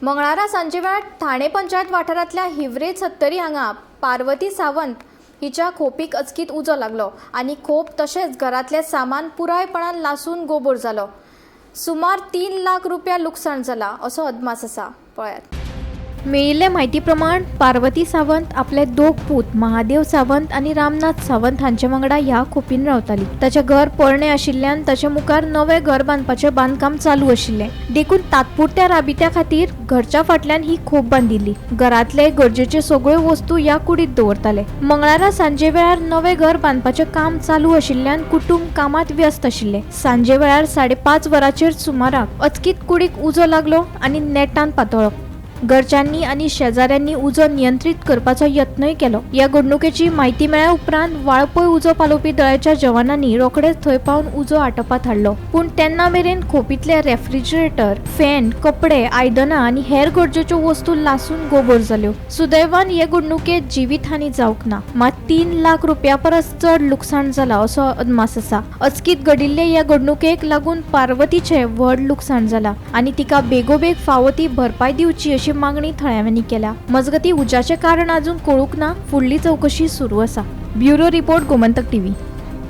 मंगळारा सांजे वेळार ठाणे पंचायत वाठारांतल्या हिवरे सत्तरी हांगा पार्वती सावंत हिच्या खोपीक अचकीत उजो लागलो आनी खोप तशेंच घरांतलें सामान पुरायपणान लासून गोबोर जालो. सुमार 3 लाख रुपया लुकसाण जाला असो अदमास आसा. पळयात. मेळिल्ले म्हायती प्रमाण पार्वती सावंत आपले दोग पूत महादेव सावंत आनी रामनाथ सावंत हांचे वांगडा ह्या खोपीन रावताली. ताचें घर पोरणें आशिल्ल्यान ताचे मुखार नवें घर बांदपाचें बांदकाम चालू आशिल्लें, देखून तात्पुरत्या राबित्या खातीर घरच्या फाटल्यान ही खोप बांदिल्ली. घरांतले गरजेच्यो सगळ्यो वस्तू ह्या कुडीत दवरताले. मंगळारा सांजे वेळार नवें घर बांदपाचें काम चालू आशिल्ल्यान कुटूंब कामांत व्यस्त आशिल्लें. सांजे वेळार 5:30 वरांचेर सुमाराक अचकीत कुडीक उजो लागलो आनी नेटान पातळ्ळो. घरच्यांनी आनी शेजाऱ्यांनी उजो नियंत्रीत करपाचो यत्नय केलो. ह्या घडणुकेची म्हायती मेळ्ळ्या उपरांत वाळपय उजो पालोवपी दळाच्या जवानांनी रोखडेच थंय पावन उजो आटोवपात हाडलो. पूण तेन्ना मेरेन खोपींतले रेफ्रिजरेटर, फॅन, कपडे, आयदनां आनी हेर गरजेच्यो वस्तू लासून गोबोर जाल्यो. सुदैवान हे घडणुकेंत जिवीतहानी जावंक ना, मात 3 लाख रुपया परस चड लुकसाण जाला असो अदमास आसा. अचकीत घडिल्ले ह्या घडणुकेक लागून पार्वतीचें व्हड लुकसाण जाला आनी तिका बेगोबेग फावो ती भरपाय दिवची अशी मागणी थळाव्यांनी केल्या. मजगती उज्याचें कारण अजून कळूंक ना. फुडली चवकशी सुरू आसा. Bureau report, Gomantak TV.